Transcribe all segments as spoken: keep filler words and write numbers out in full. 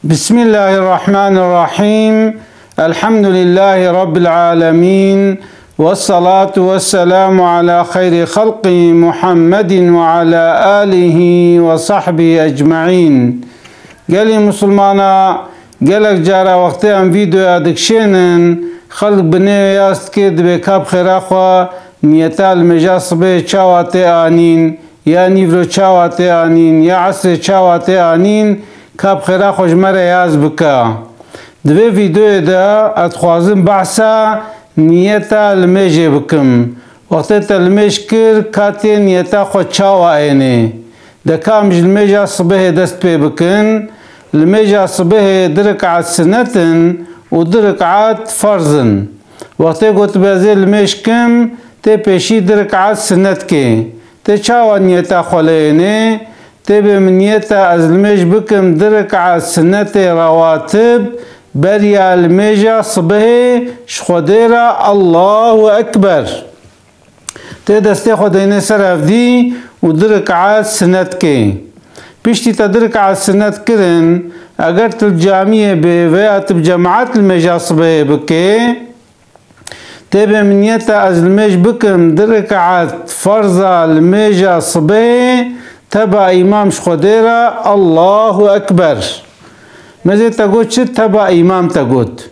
Bismillahirrahmanirrahim. Elhamdülillahi Rabbil alemin. Vessalatu vesselamu ala hayri halqi Muhammedin ve ala alihi ve sahbihi ecmaîn. Gelî Musulmana, gelek cara wextê em vîdeoya dikişênin, xelk bi nê yaz dike, dibê ka bi xêra xwe niyeta limêja sibê çawa tê anîn, ya nîvro çawa tê anîn, ya esrê çawa tê anîn, ka bi xêra xwe ji me re yaz bike. Di vê vîdeoyê de ez dixwazim behsa niyeta limêjê bikim. Wextê te limêj kir, ka tê niyeta xwe çawa ênê? De ka em ji limêja sibehê dest pê bikin, limêja sibehê du rik'at sinet in û du rik'at ferz in. Wextê gotibe ez ê limêj kim, tê pêşî du rik'at sinet kê. Tê çawa niyeta xwe lê ênê? Tê bê min niyeta ez limêj bikim du rik'at sinetê rawatib beriya limêja sibehê ji Xwedê re Allahu Ekber. Tê destê xwe deyne ser hevdî û du rik'at sinet kê. Piştî te du rik'at sinet kirin, eger tu li camiyê bê veya tu bi cemaet limêja sibehê bikê, tê bê min niyeta ez limêj bikim du rik'at ferza limêja sibehê teba îmam ji Xwedê re Allahu Ekber. Mezê te got çi? Teba îmam te got.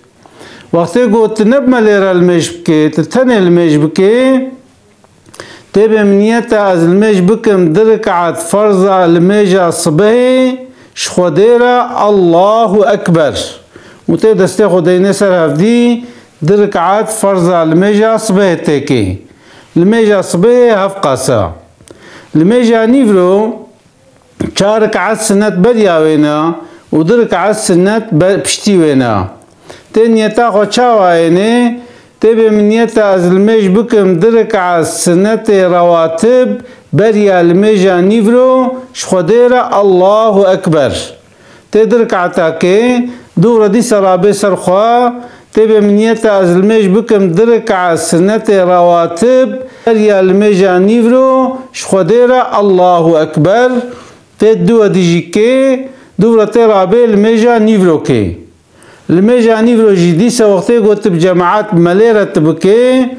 Wextê got tu ne bi melê re limêj bikê, tu tenê limêj bikê, tê bê min niyeta ez limêj bikim du rik'at ferza limêja sibehê ji Xwedê re Allahu Ekber. Û tê destê xwe deyne ser hevdî, du rik'at ferza limêja sibehê tê kê. Limêja sibehê hevqas e. Limêja nîvro çar rik'at sinet beriya wê ne û du rik'at sinet be-, piştî wê ne. Tê niyeta xwe çawa ênê? Tê bê min niyeta ez limêj bikim du rik'at sinetê rawatib beriya limêja nîvro ji Xwedê re Allahu Ekber. Tê du rik'ata kê, dû re dîsa rabê ser xwe, tê bê min niyeta ez limêj bikim du rik'at sinetê rawatib beriya limêja nîvro ji Xwedê re Allahu Ekber. Tê dû re dî jî kê, dû re tê rabê limêja nîvro kê. Limêja nîvro jî dîsa wextê got tu bi cemaet bi melê re tu bikê,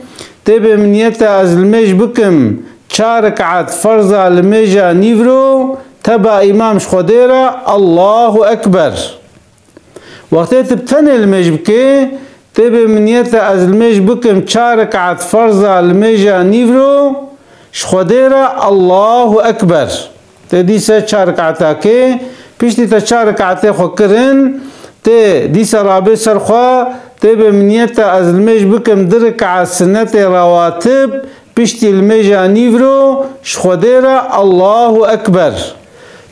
tê bê min niyeta ez limêj bikim çar rik'at ferza limêja nîvro teba îmam ji Xwedê re Allahu Ekber. Wextê tu bi tenê limêj bikê, tê bê min niyeta ez limêj bikim çar rik'at ferza limêja nîvro ji Xwedê re Allahu Ekber. Tê dîsa çar rik'ata kê, piştî te çar rik'atê xwe kirin, tê dîsa rabê ser xwe, tê bê min niyeta ez limêj bikim du rik'at sinetê rawatib, piştî limêja nîvro ji Xwedê re Allahu Ekber.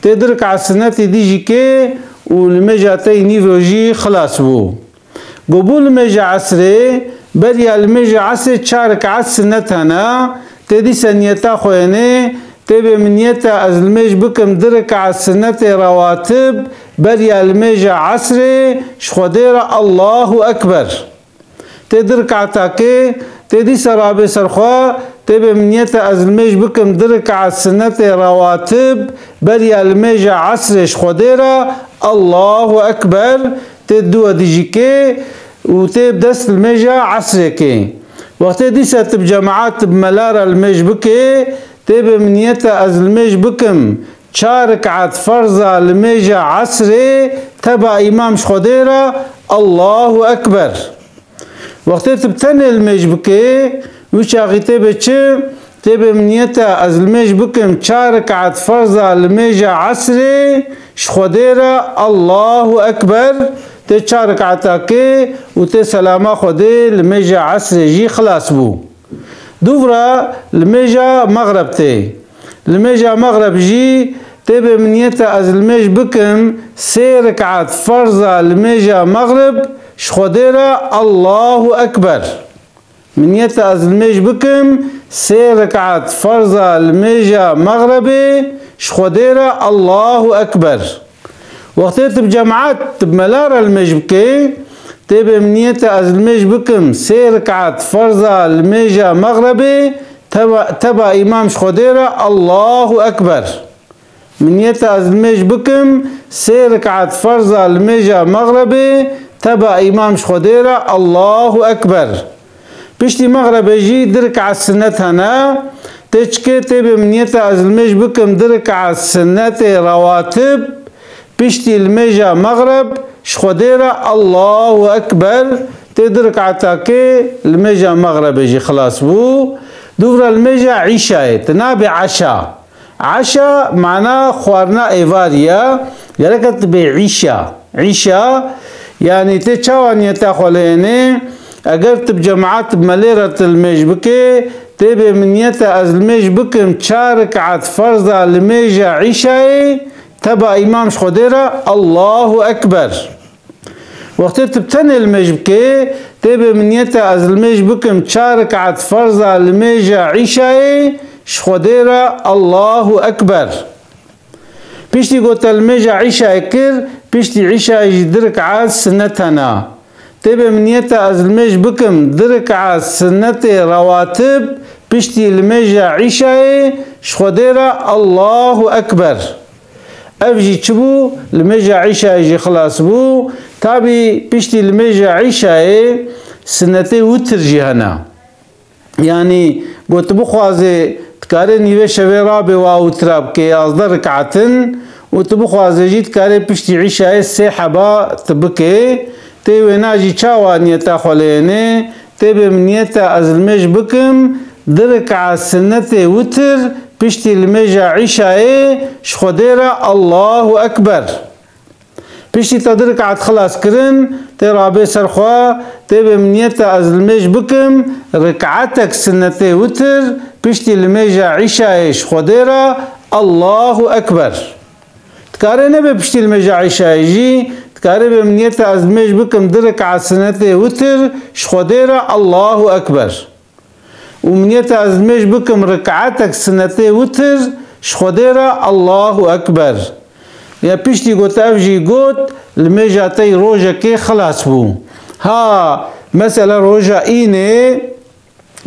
Tê du rik'at sinetî dî jî kê û limêja te yî nîvro jî xilas bû. Go bû limêja esrê, beriya limêja esrê çar rik'at sinet hene, tê dîsa niyeta xwe yenê, tê bê min niyeta ez limêj bikim du rik'at sinetê rawatib, beriya limêja esrê ji Xwedê re Allahu Ekber. Tê du rik'ata kê, tê dîsa rabê ser xwe, tê bê min niyeta ez limêj bikim du rik'at sinetê rawatib, beriya limêja esrê ji Xwedê re Allahu Ekber. Tê dû re dî jî kê û tê bi dest limêja esrê kê. Wextê dîsa tu bi cemaet tu bi mela re limêj bikê, tê bê min niyeta ez limêj bikim çar rik'at ferza limêja esrê teba îmam ji Xwedê re Allahu Ekber. Wextê tu bi tenê limêj bikê, wî çaxî tê bê çi? Tê bê min niyeta ez limêj bikim çar rik'at ferza limêja esrê ji Xwedê re Allahu Ekber, tê çar rik'ata kê û tê selama Xwedê limêja esrê jî xilas bû. Dûvra limêja mexreb tê. Limêja mexreb jî tê bê min niyeta ez limêj bikim sê rik'at ferza limêja mexrib ji Xwedê re Allahu Ekber. Min niyeta ez limêj bikim sê rik'at ferza limêja mexrebê ji Xwedê re Allahu Ekber. Wextê tu bi cemaet, tu bi mela re limêj bikê, tê bê min niyeta ez limêj bikim sê rik'at ferza limêja mexrebê teba, teba îmam ji Xwedê re Allahu Ekber. Min niyeta ez limêj bikim sê rik'at ferza limêja mexrebê teba îmam ji Xwedê re Allahu Ekber. Piştî mexrebê jî du rik'at sinnet hene. Tê çikê tê bê min niyeta ez limêj bikim du rik'at sinnetê rewatib. Piştî limêja mexreb ji Xwedê re Allahu Ekber, tê du rik'ata kê limêja mexrebê jî xilas bû. Dûvra limêja îşayê, tu nabê eşa. Eşa mana xwarina êvarî ye, gereke tu bê îşa. Îşa, yanî tê çawa niyeta xwe lê yenê? Eger tu bi cemaat bi melê re tu limêj bikê, tê bê min niyeta ez limêj bikim çar rik'at ferza limêja îşayê, teba îmam ji Xwedê re Allahu Ekber. Wextê tu bi tenê limêj bikê, tê bê min niyeta ez limêj bikim çar rik'at ferza limêja îşayê ji Xwedê re Allahu Ekber. Piştî ku te limêja îşayê kir, piştî îşayê jî du rik'at sinnet hene. Tê bê min niyeta ez limêj bikim du rik'at sinnetê rewatib, piştî limêja îşayê ji Xwedê re Allahu Ekber. Ev jî çi bû? Limêja îşayê jî xilas bû. Tabî piştî limêja îşayê sinnetê witir jî hene. Yanî, got tu bixwazê, dikarê nîvê şevê rabê wa witira bikê yazdeh rik'atin û tu bixwazê jî dikarê piştî îşayê sê heba tu bikê. Tê wêna jî çawa niyeta xwe lê yenê? Tê bê min niyeta ez limêj bikim du rik'at sinnetê witir, piştî limêja îşayê ji Xwedê re Allahu Ekber. Piştî te du rik'at xilas kirin, tê rabê ser xwe, tê bê min niyeta ez limêj bikim rik'atek sinnetê witir, piştî limêja îşayê ji Xwedê re Allahu Ekber. Dikarê nebe piştî limêja îşayê jî, dikarê bê min niyeta ez limêj bikim du rik'at sinnetê witir, ji Xwedê re Allahu Ekber. Û min niyeta ez limêj bikim rik'atek sinnetê witir, ji Xwedê re Allahu Ekber. Ya piştî got ev jî got, limêja te yî rojekê xilas bû. Ha, mesela roja înê,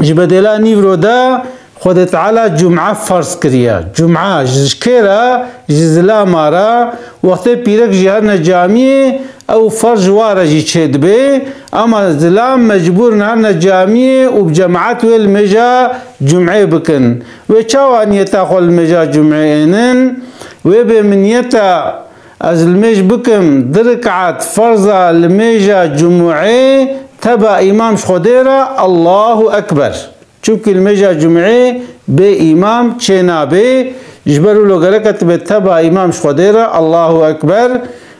ji bedêla nîvro de Xwedê Teala cum'a ferz kiriye. Cum'a ji kê re? Ji zilama re. Wextê pîrek jî herine camiyê, ew ferz ji wa re jî çêdibe. Ama zilam mecbûr in herine camiyê û bi cemaat wê limêja cum'ê bikin. Wê çawa niyeta xwe limêja cum'ê ênin? Wê bê min niyeta ez limêj bikim du rik'at ferza limêja cum'ê teba îmam ji Xwedê re Allahu Ekber. Çimkî limêja cum'ê bê îmam çênabe, ji ber wilo gereke tu bê teba îmam ji Xwedê re Allahu Ekber,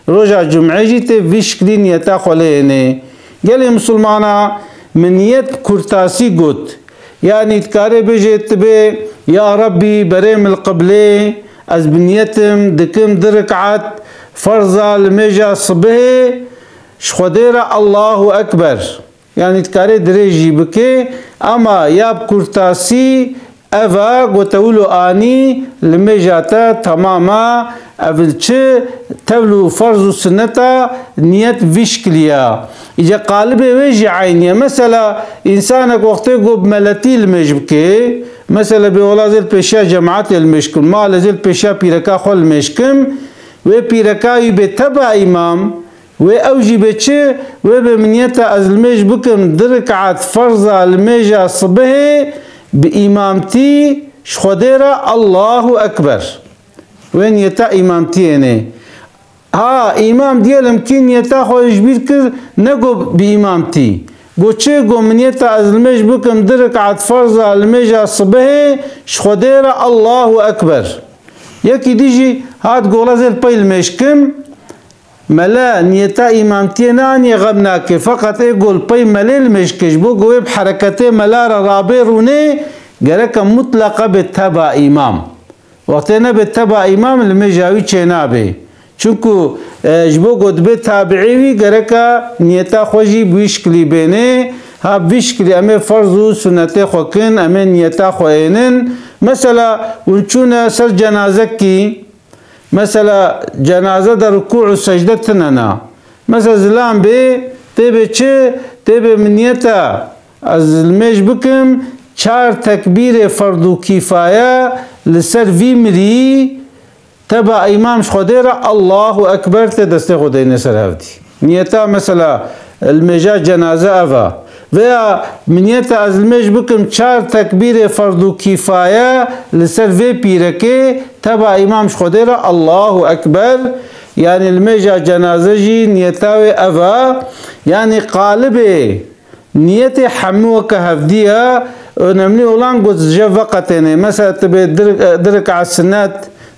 roja cum'ê jî tê vî şiklî niyeta xwe lê yenê. Gelê misilmana, min niyet bi kurtasî got. Yanî dikarê bêjê tu bê, ya Rebbî, berê min li qiblê, ez bi niyetim dikim du rik'at ferza limêja sibihê ji Xwedê re Allahu Ekber. Yanî dikarê dirêj jî bikê, ama ya bi kurtasî ev e, ku te wilo anî limêja te temam e, ev çi tevl û ferz û sinneta niyet vî şikilî ye. Îca qalibê wê jî eynî ye. Mesela, însanek wextê ku bi meletî limêj bikê, mesela bê wela zê li pêşiya cemaetê limêj kim, malê zê li pêşiya pîreka xwe limêj kim, wê pîreka wî bê teba îmam, wê ew jî bê çi? Wê bê min niyeta ez limêj bikim du rik'at ferza limêja sibihê bi îmamtî ji Xwedê re Allahu Ekber. Wê niyeta îmamtiyê nê. Ha, îmam diyelim kî niyeta xwe ji bîr kir, ne got bi îmamtî. Got çi? Got min niyeta ez limêj bikim du rik'at ferza limêja sibihê ji Xwedê re Allahu Ekber. Yekî dî jî hat gola zê li pey limêj kim, Mele niyeta îmamtiyê neaniye, xem nake. Feqet ê gol pey melê limêj ke, ji bo ku wê bi hereketê mela re rabê rûnê, gereke mutleqa bê teba îmam. Wextê nebe teba îmam, limêja wî çênabe. Çunku, e, ji bo ku dibe tabi'ê wî, gereke niyeta xwe jî bi wî şikilî bênê. Ha bi vî şikilî em ê ferz û sunetê xwe kin, em ê niyeta xwe ênin. Mesela, hûn çûne ser cenazekî, Mesela, cenaze de rukû û secde tune ne. Mesela, zilam bê, tê bê çi? Tê bê min niyeta ez limêj bikim, çar tekbîrê ferdû kîfaye li ser vî mirî, Teba îmam ji Xwedê re Allahu Ekber tê destê xwe deyne ser hevdî. Niyeta mesela limêja cenaze ev e. Veya min niyeta ez limêj bikim çar tekbîrê ferdû kîfaye li ser vê pîrekê teba îmam ji Xwedê re Allahu Ekber. Yanî limêja cenaze jî niyeta wê ev e. Yanî qalibê niyetê hemû weke hevdî ye. Önemli olan ku ji veqetêne. Mesela tu bê di rek-, di rekaet sinet,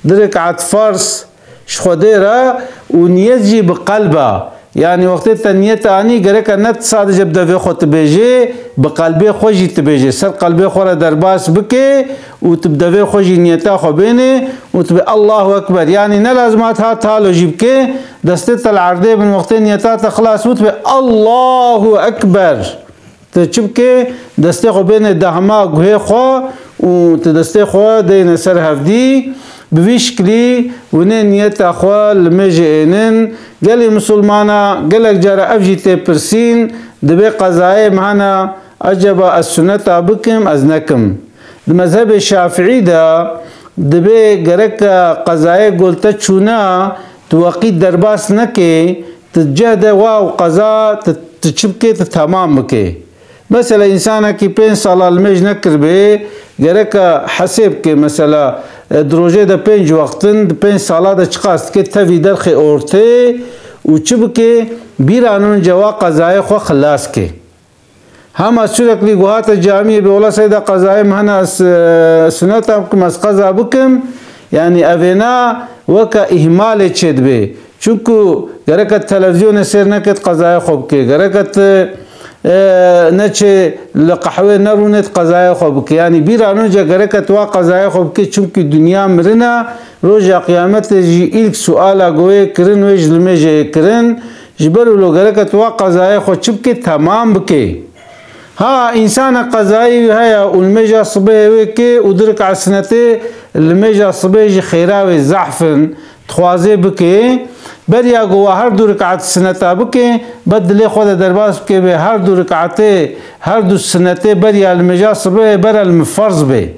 di rekaet farz ji Xwedê re û niyet jî bi qelb e. Yanî wextê te niyet anî gereke ne sadece bi devê xwe tu bêjê, bi qelbê xwe jî tu bêjê. Ser qelbê xwe re derbas bikê û tu bi devê xwe jî niyeta xwe bênê û tu bê Allahu Ekber. Yanî ne lazim hat hat halo jî bikê, destê te li erdê bin wextê niyeta te xilas bû tu bê Allahu Ekber. Tu çi bikê? Destê xwe bêne dahma guhê xwe û tu destê xwe deyne ser hevdî. Bi vî şiklî hûnê niyeta xwe limêjê ênin. Gelê misilmana gelek cara ev jî tê pirsîn, dibê qezayê min hene, eceba ez suneta bikim, ez nekim? Di mezhebê şafiî de dibê gereke qezayê gol te çûna, tu weqî derbas nekê, tu ceh de wa û qeza tu, tu çi bikê, tu temam bikê. Mesela, însanekî pênc sala limêj nekiribê, gereke hesê bike, mesela, e, di rojê de pênc wext in, di pênc sala de çiqas dike, tevî derxê ortê û çi bike, bîra nûn cewa qezayê xwe xilas ke. Hema sürekli guhate camiyê bê, wela seyda qezayê min hene, ez, e, suneta bikim, ez qeza bikim, yanî evêna weke îhmalê çêdibê. Çunku gereke televîzyonê sêr nekit qezayê xwe bike. Gereke tu, e, neçê li qehwê nerûnêt qezayê xwe bike. Yanî bîra nûnce gereke tu wa qezayê xwe bike. Çunku dinya mirine, roja qiyametê jî îlk suala goyê kirin wê ji limêjê yê kirin. Ji ber wilo gereke tu wa qezayê xwe çi bike, temam bike. Ha, însanek qezayî wî heye û limêja sibehê wê ke û du rikaet sinetê limêja sibehê jî xêra wê zehf in, dixwazê bike, beriya ku wa her du rikaet sineta bike, be dilê xwe de derbas bike bê her du rikaetê, her du sinetê beriya limêja sibehê bere li min ferz bê.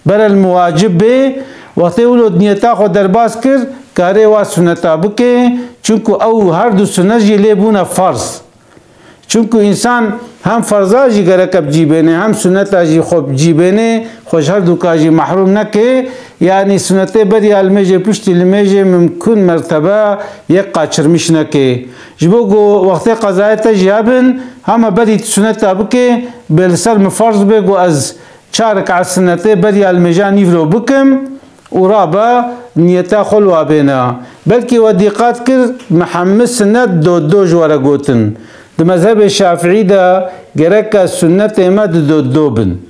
Bere li min wacib bê, wextê wilo niyeta xwe derbas kir, karê wa suneta bike, çunku ew her du sunet jî lê bûne ferz. Çunku însan hem ferza jî gereke bi cî bêne, hem suneta jî xwe bi cî bêne, xwe ji her duka jî mehrûm neke, yanî sunetê beriya limêjê piştî limêjê mimkûn mertebe yek qaçirmiş neke. Ji bo ku wextê qezayê te jî hebin, hema berî tu suneta bike, bê li ser min ferz bê ku ez çar rikaet sinetê beriya limêja nîvro bikim û rabe niyeta xwe li wa bêne. Belkî we dîqat kir, me hemî sinet do do ji we re gotin. Di mezhebê şafiî de gereke sunetê me di do do bin.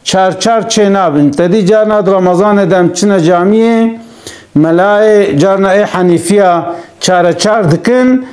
Çar çar çê nabin. Te dî carna di Remezanê de em çine camiyê, melayê carna ê Henîfiya çare çar dikin.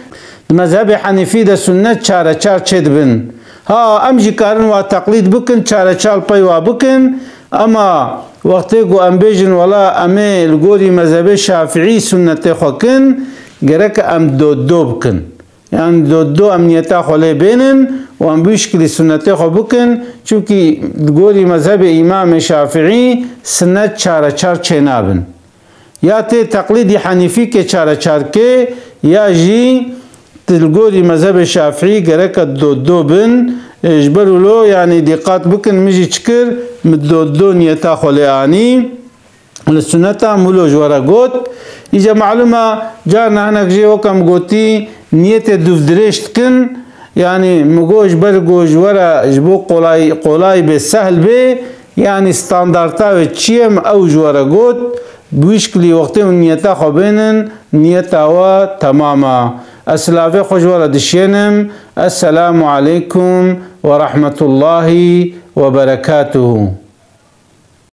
Di mezhebê Henîfî de sunnet çare çar çê dibin. Ha, em jî karin wa teqlîd bikin, çare çar pey wa bikin. Ema wextê ku em bêjin, wela em ê li gorî mezhebê şafiî sunnetê xwe kin, gerek em do do bikin. Yan do do em niyeta xwe lê bênin û em bi wî şikilî sunnetê xwe bikin. Çimkî di gorî mezhebê Îmamê Şafiî sunnet çare çar çênabin. Ya tê teqlîdî Henîfî kê çare çar kê, ya jî di gorî mezhebê Şafiî gereke do do bin. E, ji ber wilo, yanî dîqat bikin, min jî çi kir, min do do niyeta xwe lê anî. Li suneta min wilo ji we re got. Îca malûm e, carna hinek jê wek em gotî, niyetê dûv dirêj dikin. Yanî min got ji ber ku ji we re ji bo qolay, qolay bê, sehl bê, yanî standarta wê çi ye, min ew ji we re got. Bi wî şikilî wextê hûn niyeta xwe bênin, niyeta we temam e. Ez silavê xwe ji we re dişênim. Esselamu aleykum ve rahmetullahi ve berekatuhu.